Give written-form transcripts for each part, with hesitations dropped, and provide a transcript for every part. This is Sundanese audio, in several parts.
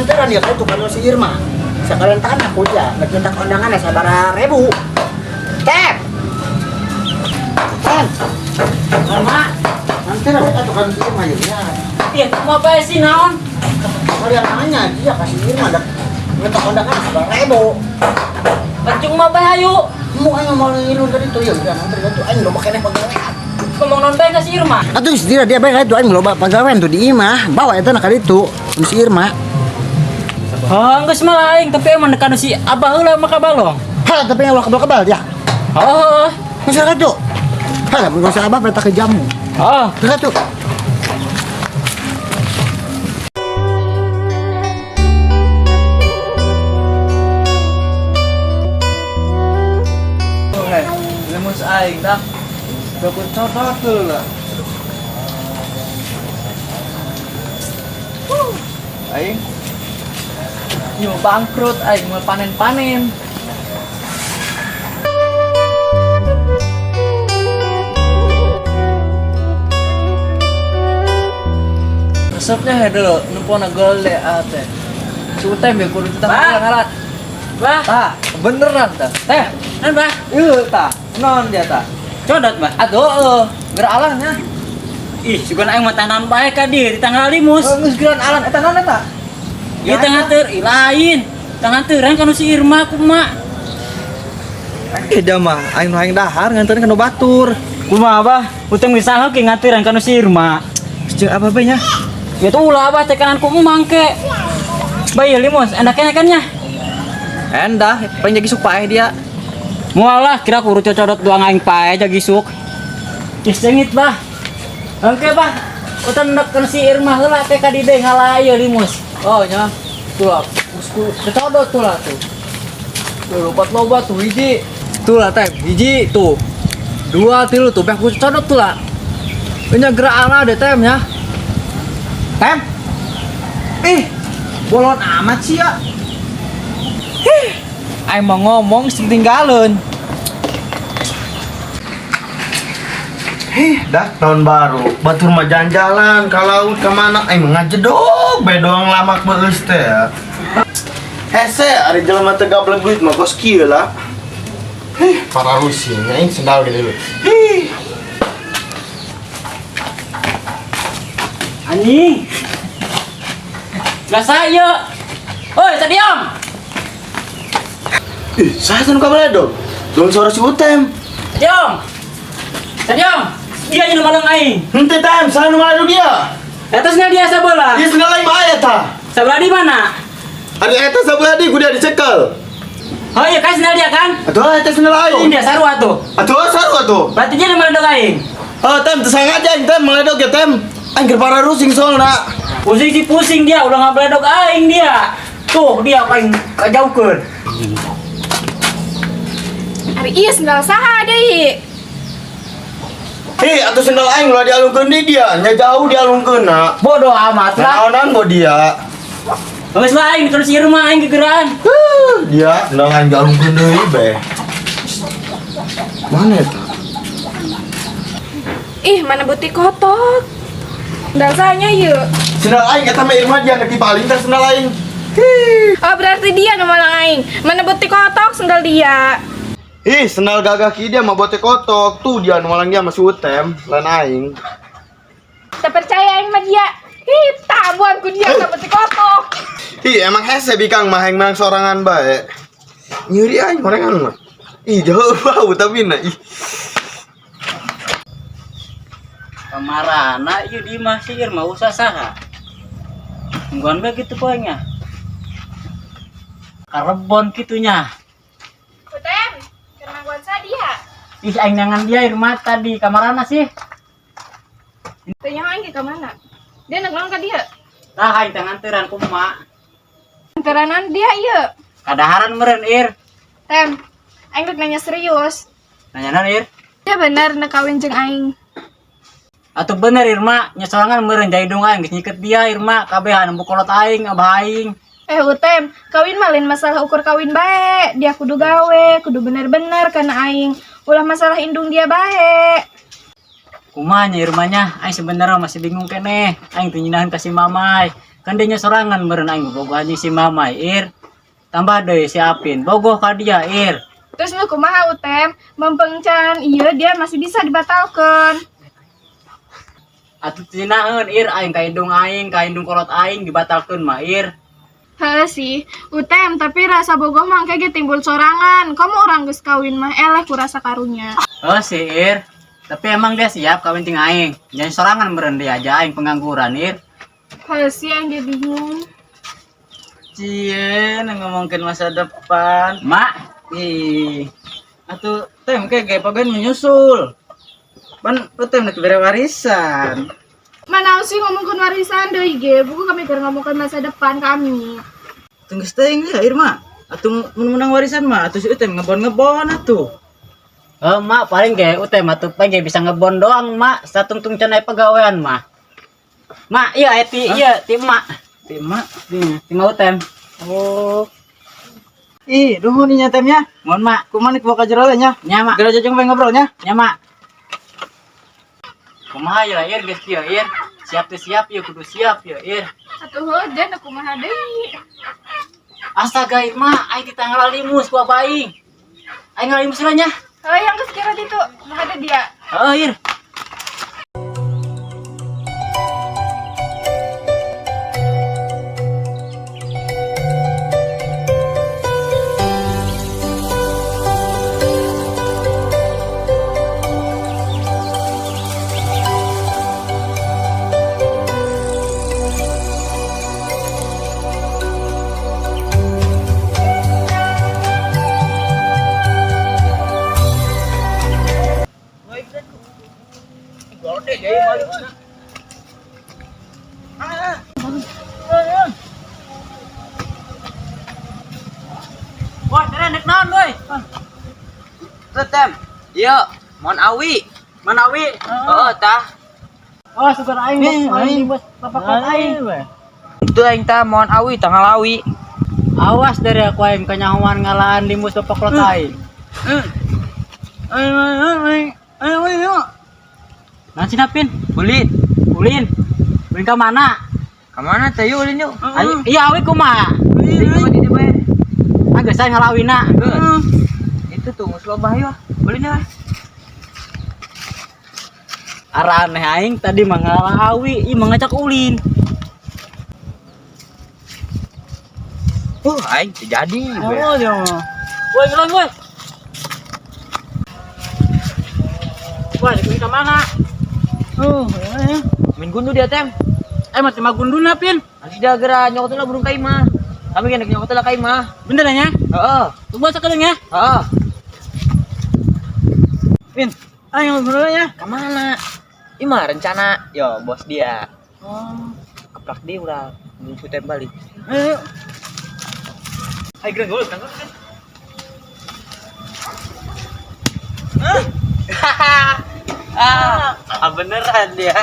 Nganteran ya itu kan si Irma. Sekalian tanah ku dia, nggak minta kondangan ya sabaraha ribu. Tep. Tep. Irma. Nganteran ya itu kan si Irma ya. Iya, mau apa sih naon? Sekalian nanya dia kasih Irma ada minta kondangan sabaraha ribu. Pancung mah bae hayu. Mau aing mau ngilu tadi tuh ya udah nganter itu aing loba keneh pagawean. Ngomong non bae ka si Irma. Atuh geus dia bae itu aing loba pagawean tuh di imah. Bawa eta na ka ditu si Irma. Oh, geus mah aing tapi emang dekan si Abah heula mah ka balong. Hal tapi yang kebal-kebal ya. Oh, Geus ka ditu. Hal mun usah abah peta ke jamu. oh. Ka ditu. Heh, lemus aing dah. Dokun codot dulu lah. Aing. Ini mau bangkrut, aing mau panen-panen. Resepnya he dulu, numpona gole ate. Sutem ya kudu kita Bah. ngalat. Bah, Tah, beneran tah. Teh, non bah. ieu tah, non dia tah. Codot bah. Aduh, eueuh, geralahnya. Ih, sugan aing mah tanan bae ka dieu di tanggal limus. Oh, geus geran alan eta naon eta? Ieu tanggal teur, ih, lain. Tanggal teuran kanu si Irma kumaha. Eh dia mah aing nu hayang dahar nganterin kana batur. Kumaha bah? Utang bisa ke nganteran kanu si Irma. Jeung apa be nya? Ya tuh ulah abah tekanan ku emang ke. Bae limus, enaknya kan nya. Endah, paling jadi isuk paeh dia. Mualah kira kuru cocodot doang aing pae jadi isuk. Ih sengit bah. Oke bah. Utang nek si Irma heula teh ka di deui ngala ieu limus. Oh nya, tuh lah, usku cocodot tuh lah tuh. Tuh lobat lobat tuh hiji. Tuh lah teh, hiji tuh. Dua tilu tuh, peh cocodot tuh lah. Nya gerak ala deh tem nya. Tem. Ih, bolon amat sih ya. Hih, aing mau ngomong sing tinggalin. Hih, dah tahun baru. Batur mah jalan-jalan ka laut ka mana aing mah ngajedog bae doang lamak beus teh ya. Hese ari jelema teu gablek duit mah kos kieu lah. Hih, Para rusing, aing sendal gini lu. Hih. Anjing. Lah saya. Oi, sadiam. Ih, saya nu kabaledog. Doang suara si Utem. Sadiam. Sadiam. Dia yang malang aing. Henteu tem, saya nu ngaledog dia. Eta sendal dia sabelah. Ieu sendal aing mah aya tah. Sabelah di mana? Ari eta sabelah di ku dia dicekel. Oh iya kan sendal dia kan? Atuh eta sendal Tuh aing. dia sarua tuh. Atuh sarua tuh. Berarti dia nu maledog aing. Oh, tem, teu sengaja aing tem meledog ya tem. Aing keur para rusing soalna. Pusing sih pusing dia, udah ngabeledog aing dia. Tuh dia aing kajaukeun. Ari ieu sendal saha deui? Hei, atuh sendal aing ulah dialungkeun di dia, nya jauh dialungkeunna. Bodoh amat lah. Naonan bo dia. Geus lah aing terus Irma aing gegeraan. Huh, dia sendal aing dialungkeun deui be. Mana eta? Ih, mana butik kotok. Sendal sahanya ieu. Sendal aing eta mah Irma dia nek dipaling teh sendal aing. Oh, berarti dia nu malang aing. Mana butik kotok sendal dia. Ih, sendal gagah ki dia mah bote kotok. Tuh dia nu malang dia masih utem, lain aing. Tak percaya aing mah dia. Ih, tabuan ku dia ka butik kotok. Ih, emang hese bikang mah hayang menang sorangan bae. Nyeri aing gorengan mah. Ih, jauh bau tapi na. Ih. Kamarana ieu di imah si Irma usah saha. Nungguan bae kitu poe nya. Karebon kitunya. Utem, keur nangguan saha dia? Ih aing nangan dia Irma tadi kamarana sih. Teu nyaho aing ke mana? Dia nak naon ka dia? Tah aing teh nganteran ku emak. Anteranan dia ieu. Kadaharan meureun Ir. Tem, aing rek nanya serius. Nanya naon Ir? Dia bener nek kawin jeung aing. Atuh bener Irma, nya sorangan meureun jaidung aing geus nyiket dia Irma, kabehan bukolot aing, abah aing. Utem, kawin mah lain masalah ukur kawin bae. Dia kudu gawe, kudu bener-bener karena aing. Ulah masalah indung dia bae. Kumaha nya Irmanya, aing sebenarnya masih bingung keneh. Aing teu nyinahan ka si mamai. Kan dia nya sorangan meureun aing bogoh anjing si Mamai, Ir. Tambah deui si Apin, bogoh ka dia, Ir. Terus nu kumaha Utem? Mempengcan iya dia masih bisa dibatalkan. Atuh tinaeun, Ir, aing ka indung aing, ka indung kolot aing dibatalkeun mah, Ir. Heeh sih, Utem, tapi rasa bogoh mah engke ge timbul sorangan. Kamu orang geus kawin mah eleh ku rasa karunya. Oh sih, Ir. Tapi emang dia siap kawin ting aing. Jangan sorangan meureun dia aja aing pengangguran, Ir. Heuh sih aing ge bingung. Cie, ngomongin masa depan. Mak, Ih, atuh tem kayak gaya pagan menyusul. Pan tem nek bere warisan. Mana sih ngomongkeun warisan deui ge, buku kami keur ngomongkeun masa depan kami. Tunggu teuing ya Irma. Atuh mun menang warisan mah atuh si Utem ngebon-ngebon atuh. Oh, mak paling ge Utem atuh paling ge bisa ngebon doang, mak. Satungtung can aya pagawean mah. Mak, iya ti iya ti emak. Ti emak. Ti emak Utem. Oh. Ih, nuhun nya temnya. Mohon mak. Kumaha nik bawa ka jero nya? Nya mak. Geura jajang bae ngobrol nya. Nya mak. Kumaha ya Ir geus kieu Ir. Siap teh siap ya kudu siap ya Ir. Atuh heuh dan kumaha deui. Astaga Ir mah aing di tanggal limus ku abah aing. Aing ngalimus lah nya. Heuh yang geus kira ditu, kumaha deui dia. Heeh Ir. Woi, tere nek naon woi? Tem. Iya, mon awi. Mana awi? Oh, tah. Oh, sugar aing aing bos bapak aing. Itu aing tah mon awi tanggal awi. Awas dari aku aing kanyahoan ngalaan limus bapak kolot aing. Nah, sinapin. Ulin. Ulin. Ulin ke mana? Ka mana teh yuk ulin yuk? Ayo, iya awi kumaha? Ulin di bae. Ah, geus aing ngalawina. Itu tuh geus loba yuk. Ulin ya. Arah aneh aing tadi mah ngalah awi, ih mengajak ulin. Aing teu jadi we. Oh, ya. Woi, ngelon woi. Woi, ke mana? Oh, Min gundu dia tem. Eh, mati mah gunduna, Pin. Nanti dia geura nyokot lah burung kaimah. Kami kan nyokot lah kaimah. Bener ya? Heeh. Tunggu sekarang ya. Heeh. Pin, ayo ngobrol nya. Ka mana? Ima rencana yo bos dia. Oh. Keplak dia udah mun tem balik. Ayo. Ayo geura gol tanggal. Ah, beneran dia.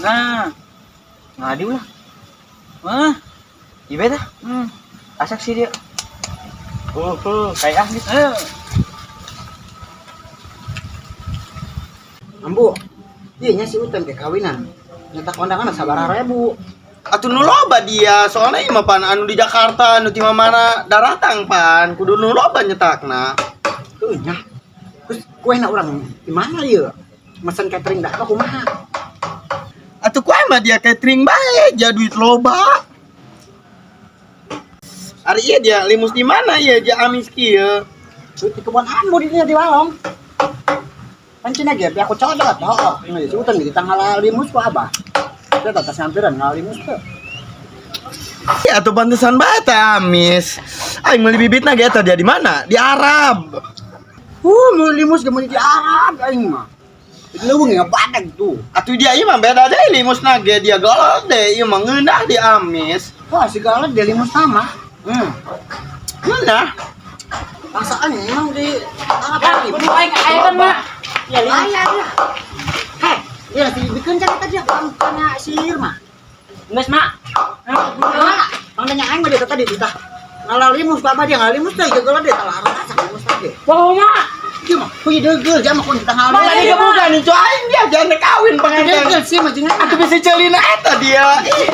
Nah, Ngadi ulah. wah. Iya beta. Asak sih dia. Oh, kayak ahli. Ayo. Ambu, iya nya si Utem ke kawinan. Nyetak kondangan sabaraha ribu. Atuh nu loba dia, soalnya ieu mah pan anu di Jakarta, anu ti mana daratang pan, kudu nu loba nyetakna. Tuh nya. Terus kue na urang di mana ieu? Mesen catering dah apa kumaha? Atuh ku mah dia catering bae, ja duit loba. Ari ieu dia limus di mana ieu ja amis kieu. Duit di kebun ambu di dinya di walong. Pancina ge aku codot, heeh. Ini si Utem di tanggal limus ku abah. Dia atas nyampiran ngalimus teh. Ya atuh pantesan bae teh amis. Aing meuli bibitna ge eta dia di mana? Di Arab. Mau limus ge meuli di Arab aing mah. Leuweung ngebadag tuh. Atuh dia ieu mah beda deui limusna ge dia golol deh, ieu mah ngeunah di amis. Wah, segala dia limus sama. Ngeunah. Rasaan emang di Arab Ya, kudu aing aing kan, Mak. Ya, limus. Ayah dia. Hei, dia si bikin cara tadi pangkanya si Irma. Geus, Mak. Mana? Bang nanya aing mah dia tadi kita. Ngalah limus bapak dia ngalah limus teh jagoan dia talar rasa limus tadi. Wah, Mak. Dia mah punya degel dia mah kun kita ngalah. Mana dia bukan itu aing dia jangan kawin pengantin. Degel sih mah jeung Atuh bisa celina eta dia. Ih.